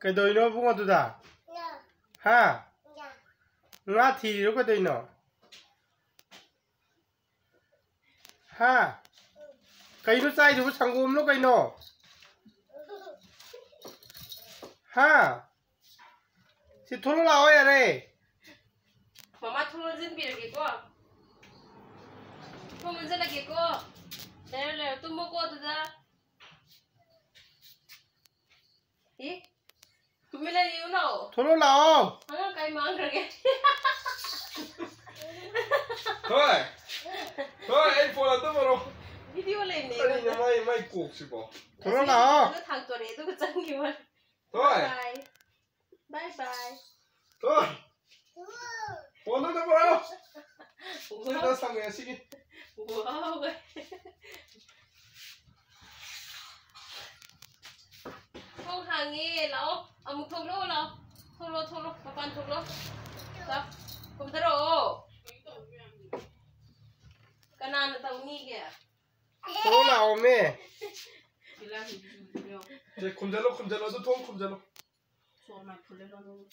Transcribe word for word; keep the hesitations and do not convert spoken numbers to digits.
ꯀꯩꯗꯧꯔꯤꯅꯣ ꯏꯕꯨꯡꯉꯣ ꯑꯗꯨꯗ? ꯍꯥ? ꯉꯥ ꯊꯤꯔꯤꯔꯣ ꯀꯩꯗꯧꯔꯤꯅꯣ? ꯍꯥ? ꯀꯩꯅꯣ ꯆꯥꯏꯗꯨꯕꯨ, ꯁꯪꯒꯣꯝꯂꯣ ꯀꯩꯅꯣ? ꯍꯥ? ꯁꯤ ꯊꯣꯛꯂꯛꯑꯣ ꯂꯥꯛꯑꯣ ꯌꯥꯔꯦ꯫ ꯃꯃꯥ ꯊꯣꯡ ꯂꯣꯟꯁꯤꯟꯕꯤꯔꯒꯦꯀꯣ꯫ ꯊꯣꯡ ꯂꯣꯟꯁꯤꯜꯂꯒꯦꯀꯣ꯫ ꯂꯩꯔꯣ, ꯂꯩꯔꯣ, ꯇꯨꯝꯃꯣꯀꯣ ꯑꯗꯨꯗ꯫ ꯑꯦ? ꯇꯨꯃꯤꯟ ꯂꯩꯌꯨ ꯂꯥꯛꯑꯣ꯫ ꯊꯣꯛꯂꯛꯑꯣ ꯂꯥꯛꯑꯣ꯫ ꯑꯉꯥꯡ ꯀꯥꯏ ꯃꯥꯡꯈ꯭ꯔꯒꯦ? ꯍꯣꯏ꯫ ꯍꯣꯏ, ꯑꯩ ꯐꯣꯟ ꯑꯝꯇ ꯄꯨꯔꯛꯑꯣ꯫ ꯚꯤꯗꯤꯑꯣ ꯂꯩꯕꯅꯦ ꯀꯔꯤꯅꯣ ꯑꯩꯉꯣꯟꯗ꯫ ꯃꯥꯏ, ꯃꯥꯏ ꯀꯣꯛꯁꯤꯕꯣ? ꯊꯣꯛꯂꯛꯑꯣ ꯂꯥꯛꯑꯣ꯫ ꯑꯗꯨ ꯊꯥꯡꯇꯣꯔꯛꯑꯦ, ꯑꯗꯨꯒ ꯆꯪꯈꯤꯕ ꯋꯥꯅꯤ꯫ ꯍꯣꯏ꯫ ꯕꯥꯏ ꯕꯥꯏ꯫ ꯕꯥꯏ ꯕꯥꯏ꯫ ꯍꯣꯏ꯫ ꯐꯣꯟꯗꯣ ꯑꯝꯇ ꯄꯨꯔꯛꯑꯣ꯫ ꯁꯤꯗ ꯁꯝꯃꯦ ꯉꯁꯤꯒꯤ꯫ ꯋꯥꯎ꯫ ꯊꯣꯡ ꯍꯥꯡꯉꯦ, ꯂꯥꯛꯑꯣ꯫ ꯑꯃꯨꯛ ꯊꯣꯛꯂꯛꯑꯣ, ꯂꯥꯛꯑꯣ꯫ ꯊꯣꯛꯂꯛꯑꯣ, ꯊꯣꯛꯂꯛꯑꯣ꯫ ꯃꯄꯥꯟ ꯊꯣꯛꯂꯛꯑꯣ꯫ ꯂꯥꯛꯑꯣ꯫ ꯀꯨꯝꯊꯔꯛꯑꯣ꯫ ꯀꯅꯥꯅ ꯇꯧꯅꯤꯒꯦ? ꯊꯣꯛꯂꯛꯑꯣ ꯂꯥꯛꯑꯣꯃꯦ꯫ ꯁꯦ, ꯈꯨꯝꯖꯜꯂꯣ, ꯈꯨꯝꯖꯜꯂꯣ, ꯑꯗꯨ ꯊꯣꯡ ꯈꯨꯝꯖꯜꯂꯣ꯫ ꯁꯣꯔ ꯃꯥꯏ ꯐꯨꯜꯂꯦ ꯂꯣꯟ ꯂꯣꯟ꯫